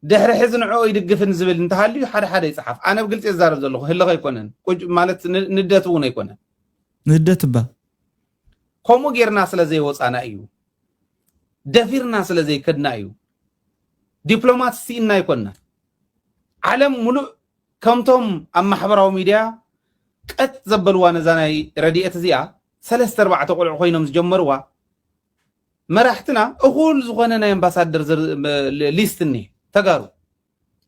ድሕሪ ሕዚ ንዕኦ ይድግፍን ዝብል እንተሃልዩ ሓደ ሓደ ይፅሓፍ። ኣነ ብግልፂ የዛረብ ዘለኹ ህልኽ ኣይኮነን። ቁጭ ማለት ን- ንደት እውን ኣይኮነን። ንህደት እባ ከምኡ ጌርና ስለ ዘይወፃና እዩ። ደፊርና ስለ ዘይከድና እዩ። ዲፕሎማት ስኢና ኣይኮንና። ዓለም ሙሉእ ከምቶም ኣብ ማሕበራዊ ሚድያ ቀጥ ዘበልዋ ነዛ ናይ ረድኤት እዚኣ ሰለስተ ኣርባዕተ ቆልዑ ኮይኖም ዝጀመርዋ መራሕትና እኹል ዝኾነ ናይ ኣምባሳደር ዝር- መ- ሊስት እኒሄ ተጋሩ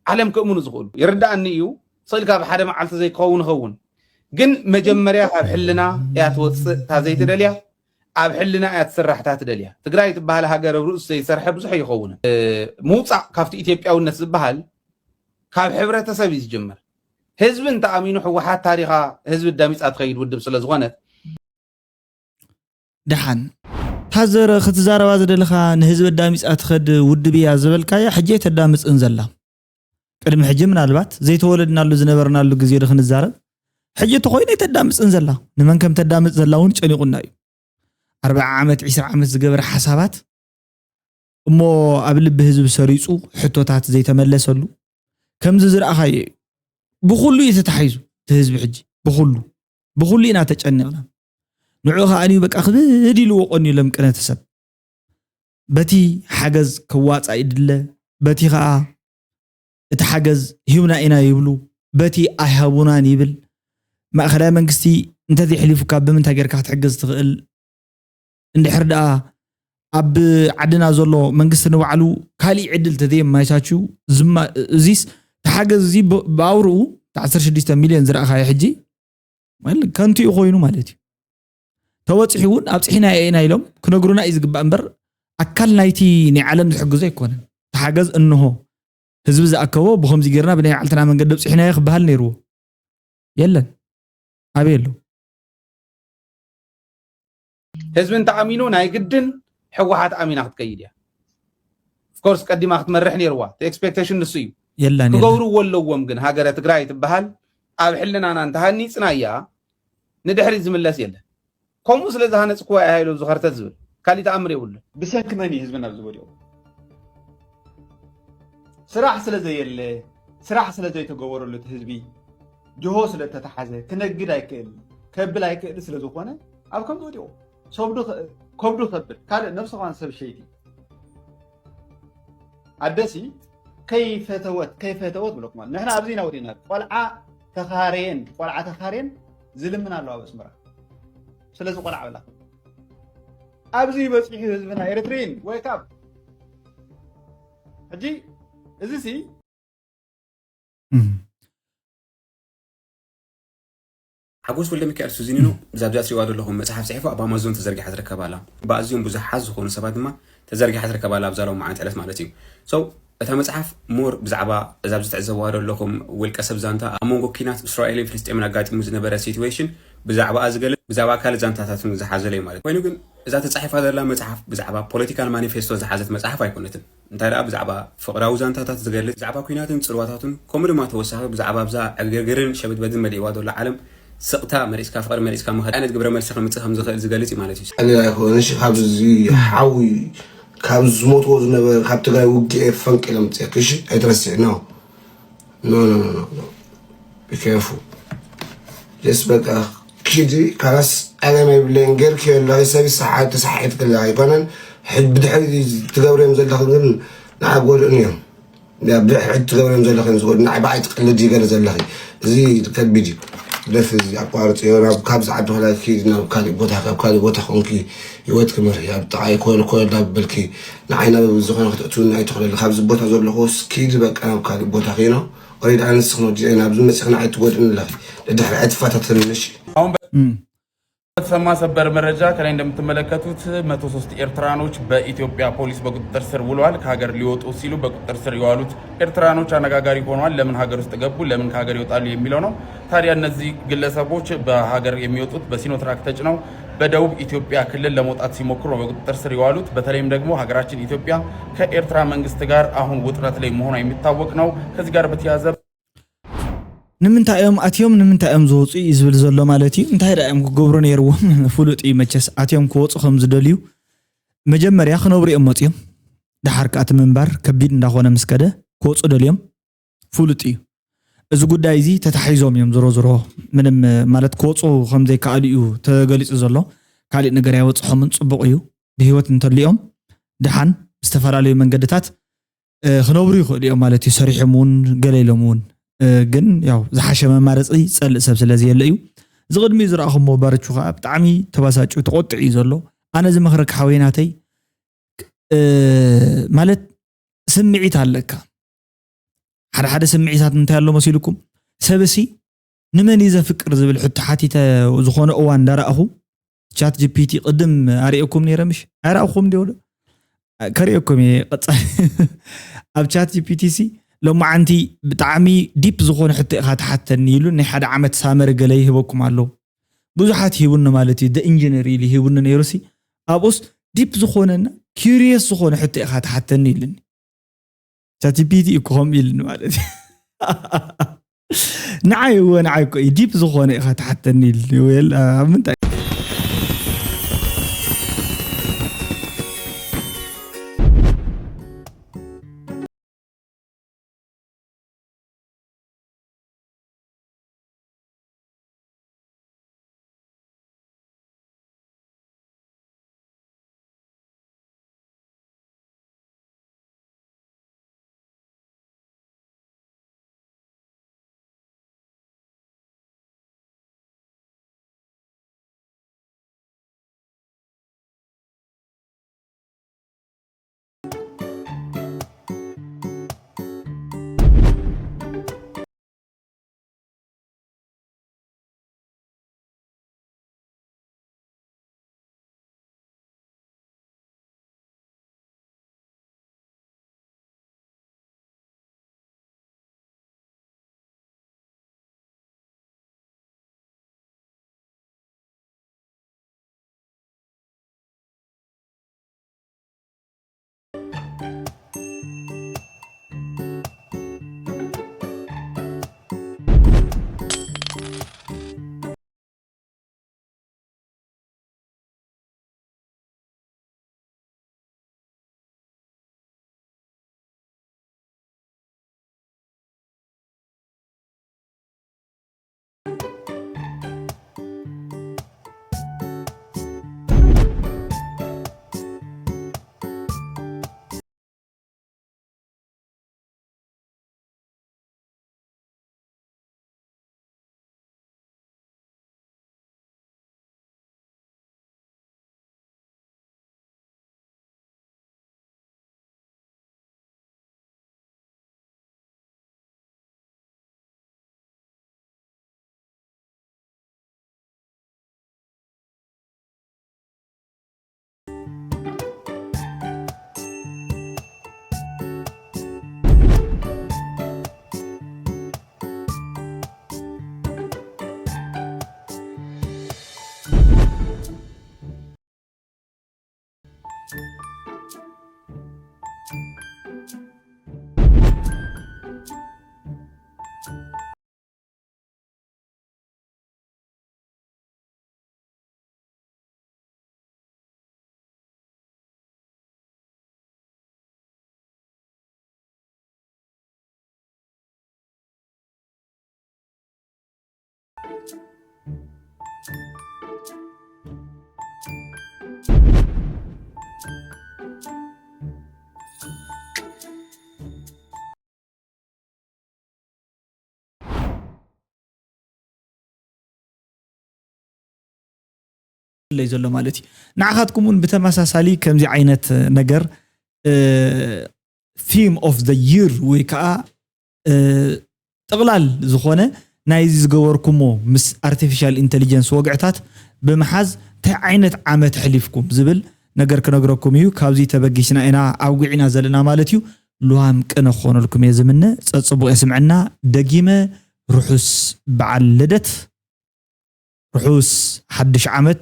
ዓለም ክእምኑ ዝኽእሉ ይርዳእኒ እዩ። ስእልካ ብሓደ መዓልቲ ዘይክኸውን ይኸውን ግን መጀመርያ ካብ ሕልና እያ ትወፅእ እታ ዘይትደልያ ኣብ ሕልና እያ ትስራሕ እታ ትደልያ። ትግራይ ትበሃል ሃገር ኣብ ርእሱ ዘይሰርሐ ብዙሕ ይኸውን። ምውፃእ ካብቲ ኢትዮጵያውነት ዝበሃል ካብ ሕብረተሰብ እዩ ዝጅምር። ህዝቢ እንተኣሚኑ ህወሓት ታሪኻ ህዝቢ ዳሚፃ ትኸይድ ውድብ ስለዝኾነት ደሓን ታዘረ ክትዛረባ ዝደለኻ ንህዝቢ ኣዳሚፃ ትኸድ ውድብ እያ ዝበልካያ ሕጂ ተዳምፅን ዘላ ቅድሚ ሕጂ ምናልባት ዘይተወለድናሉ ዝነበርናሉ ግዜ ዶ ክንዛረብ ሕጂ ተኮይነ ተዳምፅን ዘላ ንመን ከም ተዳምፅ ዘላ እውን ጨኒቁና እዩ ኣርብዓ ዓመት ዒስራ ዓመት ዝገበረ ሓሳባት እሞ ኣብ ልቢ ህዝቢ ሰሪፁ ሕቶታት ዘይተመለሰሉ ከምዚ ዝረኣኻዮ እዩ ብኩሉ እዩ ተታሒዙ እቲ ህዝቢ ሕጂ ብኩሉ ብኩሉ ኢና ተጨኒቕና ንዑ ከዓኒ በቃ ክብድ ኢልዎ ቀንዩ ለምቅነተ ሰብ በቲ ሓገዝ ከዋፃእ ይድለ በቲ ከዓ እቲ ሓገዝ ሂብና ኢና ይብሉ በቲ ኣይሃቡናን ይብል ማእኸላይ መንግስቲ እንተዘይሕሊፉካ ብምንታይ ጌርካ ክትሕገዝ ትኽእል እንድሕር ደኣ ኣብ ዓድና ዘሎ መንግስቲ ንባዕሉ ካሊእ ዕድል ተዘየማይሳችው ዝማ እዚስ ተሓገዝ እዚ ብኣውርኡ ዓሰርተ ሽዱሽተ ሚልዮን ዝረእኻዮ ሕጂ ከንቱ እዩ ኮይኑ ማለት እዩ ተወፂሑ እውን ኣብፅሒና ኢና ኢሎም ክነግሩና እዩ ዝግባእ እምበር ኣካል ናይቲ ናይ ዓለም ዝሕግዞ ኣይኮነን ተሓገዝ እንሆ ህዝቢ ዝኣከቦ ብከምዚ ጌርና ብናይ ዓልትና መንገዲ ኣብፅሒናዮ ክበሃል ነይርዎ የለን ኣበይ ኣሎ ህዝቢ እንተኣሚኑ ናይ ግድን ህወሓት ኣሚና ክትከይድ እያ ኦፍኮርስ ቀዲማ ክትመርሕ ነይርዋ እቲ ኤክስፔክቴሽን ንሱ እዩ የላን ክገብርዎ ኣለዎም ግን ሃገረ ትግራይ ትበሃል ኣብ ሕልናና እንተሃኒፅና እያ ንድሕሪት ዝምለስ የለን ከምኡ ስለ ዝሃነፅክዋ እያ ሃይሉ ዝኸርተት ዝብል ካሊእ ተኣምር የብሉን ብሰንኪ መን እዩ ህዝብና ኣብዚ ወዲቑ ስራሕ ስለ ዘየለ ስራሕ ስለ ዘይተገበረሉ እቲ ህዝቢ ጅሆ ስለ እተተሓዘ ክነግድ ኣይክእል ከብል ኣይክእል ስለ ዝኾነ ኣብ ከምዚ ወዲቑ ሰብዱ ከብዱ ከብል ካልእ ነብሲ ኳን ሰብ ሸይቲ ኣደሲ ከይፈተወት ከይፈተወት ብለኩም ማለት ንሕና ኣብዚ ኢና ወዲና ቆልዓ ተኻረየን ቆልዓ ተኻረየን ዝልምን ኣሎ ኣብ ኣስመራ ስለዚ ቆልዓ በላ ኣብዚ በፂሑ ህዝብና ኤርትሪን ወይ ካብ ሕጂ እዚ ሲ ሓጎስ ወልደሚካኤል ሱዚኒኖ ብዛ ኣብዚኣ ትሪእዋ ዘለኹም መፅሓፍ ፅሒፉ ኣብ ኣማዞን ተዘርጊሓ ትርከብ ኣላ። ብኣዝዮም ብዙሓት ዝኾኑ ሰባት ድማ ተዘርጊሓ ትርከብ ኣላ ኣብዛ ሎማዓንቲ ዕለት ማለት እዩ። So እታ መፅሓፍ more ብዛዕባ እዛ ኣብዚ ትዕዘብዋ ዘለኹም ውልቀ ሰብ ዛንታ ኣብ መንጎ ኲናት እስራኤልን ፍልስጤምን ኣጋጢሙ ዝነበረ situation ብዛዕባኣ ዝገልፅ ብዛዕባ ካልእ ዛንታታት እውን ዝሓዘለ እዩ ማለት ኮይኑ ግን እዛ ተፃሒፋ ዘላ መፅሓፍ ብዛዕባ political manifesto ዝሓዘት መፅሓፍ ኣይኮነትን። እንታይ ደኣ ብዛዕባ ፍቕራዊ ዛንታታት ዝገልጽ፣ ብዛዕባ ኲናትን ጽልዋታቱን፣ ከምኡ ድማ ተወሳኺ ብዛዕባ ኣብዛ ዕግርግርን ሸበድበድን መሊእዋ ዘላ ዓለም ስቕታ መሪጽካ፣ ፍቕሪ መሪጽካ ምኻድ ዓይነት ግብረ መልሲ ከምጽእ ከም ዝኽእል ዝገልጽ እዩ ማለት እዩ። ቀሊል ኣይኮነን። እሺ፣ ካብዚ እዚ ሓዊ ካብ ዝሞትዎ ዝነበረ ካብ ትግራይ ውግኤ ፈንቂለ ምጽእክ። እሺ፣ ኣይትረስዕ። No no no no no. Be careful. Just በቃ ኪዲ ካላስ ኣለም የብለይን። ገርኪ ኣለኺ ሰብ ሰሓት ተሳሒት ክላ ኣይኮነን። ሕድ ብድሕሪ ትገብርዮም ዘለኺ ግን ንዓ ጎድእን እዮም። ብድሕሪ ትገብርዮም ዘለኺ እዮም ዝጎድኡ። ንዓ ብዓይ ትቅልድ ይገለ ዘለኺ። እዚ ከቢድ እዩ። ደፍ እዚ ኣቋርጽ እዮ። ናብ ካብዚ ዓዲ ክላ ኪዲ ናብ ካልእ ቦታ፣ ካብ ካልእ ቦታ ኮንኪ ህይወት ክመርሒ ኣብ ጥቓይ ኮል ኮል ዳበልኪ ንዓይ ናብ ዝኾነ ክትእትውኒ ኣይትኽእለሊ። ካብዚ ቦታ ዘለኹ ኪዲ በቃ ናብ ካልእ ቦታ ኪኖ። ኦሬድ ኣንስ ክኖ ዲዛይን ኣብዚ መጽኺ ንዓይ ትጎድእን ኣለኺ። ድሕሪ ዕጥፋታት ትንሽ በተሰማ ሰበር መረጃ ከላይ እንደምትመለከቱት መቶ ሶስት ኤርትራኖች በኢትዮጵያ ፖሊስ በቁጥጥር ስር ውለዋል። ከሀገር ሊወጡ ሲሉ በቁጥጥር ስር የዋሉት ኤርትራኖች አነጋጋሪ ሆነዋል። ለምን ሀገር ውስጥ ገቡ፣ ለምን ከሀገር ይወጣሉ የሚለው ነው። ታዲያ እነዚህ ግለሰቦች በሀገር የሚወጡት በሲኖትራክ ተጭነው በደቡብ ኢትዮጵያ ክልል ለመውጣት ሲሞክሩ ነው በቁጥጥር ስር የዋሉት። በተለይም ደግሞ ሀገራችን ኢትዮጵያ ከኤርትራ መንግስት ጋር አሁን ውጥረት ላይ መሆኗ የሚታወቅ ነው። ከዚህ ጋር በተያያዘ ንምንታይ እዮም ኣትዮም ንምንታይ እዮም ዝወፁ እዩ ዝብል ዘሎ ማለት እዩ። እንታይ ደኣ እዮም ክገብሩ ነይርዎም? ፍሉጥ እዩ መቸስ። ኣትዮም ክወፁ ከም ዝደልዩ መጀመርያ ክነብሩ እዮም መፅዮም። ደሓር ከኣ እቲ ምንባር ከቢድ እንዳኾነ ምስ ከደ ክወፁ ደልዮም ፍሉጥ እዩ። እዚ ጉዳይ እዚ ተታሒዞም እዮም ዝሮ ዝሮ ምንም ማለት ክወፁ ከም ዘይከኣሉ እዩ ተገሊፁ ዘሎ። ካሊእ ነገር ኣይወፅሖምን፣ ፅቡቕ እዩ። ብህይወት እንተልዮም ድሓን ዝተፈላለዩ መንገድታት ክነብሩ ይኽእሉ እዮም ማለት እዩ። ሰሪሖም እውን ገለ ኢሎም እውን ግን ያው ዝሓሸ መማረፂ ዝፀልእ ሰብ ስለዘየለ እዩ። እዚ ቅድሚኡ ዝረኣኹሞ ባርቹ ከዓ ብጣዕሚ ተባሳጩ ተቆጥዕ እዩ ዘሎ። ኣነ ዝመኽረካ ሓወይ ናተይ ማለት ስምዒት ኣለካ። ሓደ ሓደ ስምዒታት እንታይ ኣሎ መሲልኩም? ሰብሲ ንመን እዩ ዘፍቅር ዝብል ሕቶ ሓቲተ ዝኾነ እዋን እንዳረኣኹ ቻት ጂፒቲ ቅድም ኣርእየኩም ነይረ ምሽ ኣይረኣኹም ዲወለ ከርእየኩም እየ ቀፃሊ ኣብ ቻት ጂፒቲ ሲ ሎማዓንቲ ብጣዕሚ ዲፕ ዝኾነ ሕቶ ኢኻ ትሓተኒ ኢሉ ናይ ሓደ ዓመት ሳመሪ ገለ ይህበኩም ኣለዉ ብዙሓት ሂቡኒ ማለት እዩ ኢንጂነር ኢሉ ሂቡኒ ነይሩ ሲ ኣብኡስ ዲፕ ዝኾነና ኪሪየስ ዝኾነ ሕቶ ኢኻ ትሓተኒ ኢሉኒ ቻት ጂፒቲ እኮ ከምኡ ኢሉኒ ማለት እዩ ንዓይ እወ ንዓይ እኮ እዩ ዲፕ ዝኾነ ኢኻ ትሓተኒ ኢሉኒ ወል ኣብ ምንታይ ለይ ዘሎ ማለት እዩ። ንዓኻትኩም እውን ብተመሳሳሊ ከምዚ ዓይነት ነገር theme of the year ወይ ከዓ ጥቕላል ዝኾነ ናይዚ ዝገበርኩሞ ምስ ኣርቲፊሻል ኢንቴሊጀንስ ወግዕታት ብምሓዝ እንታይ ዓይነት ዓመት ኣሕሊፍኩም ዝብል ነገር ክነግረኩም እዩ። ካብዚ ተበጊስና ኢና ኣውጊዕና ዘለና ማለት እዩ። ልዋም ቅነ ክኾነልኩም እየ ዝምነ። ጸጽቡቕ የስምዐና። ደጊመ ርሑስ በዓል ልደት፣ ርሑስ ሓድሽ ዓመት።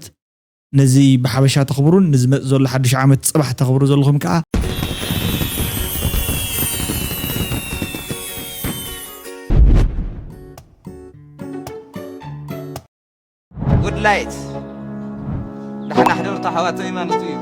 ነዚ ብሓበሻ ተኽብሩን ንዝመጽእ ዘሎ ሓድሽ ዓመት ጽባሕ ተኽብሩ ዘለኹም ከኣ ጉድ ላይት ዳሕና ሕደርቱ ኣሕዋተይ ማለቱ እዩ።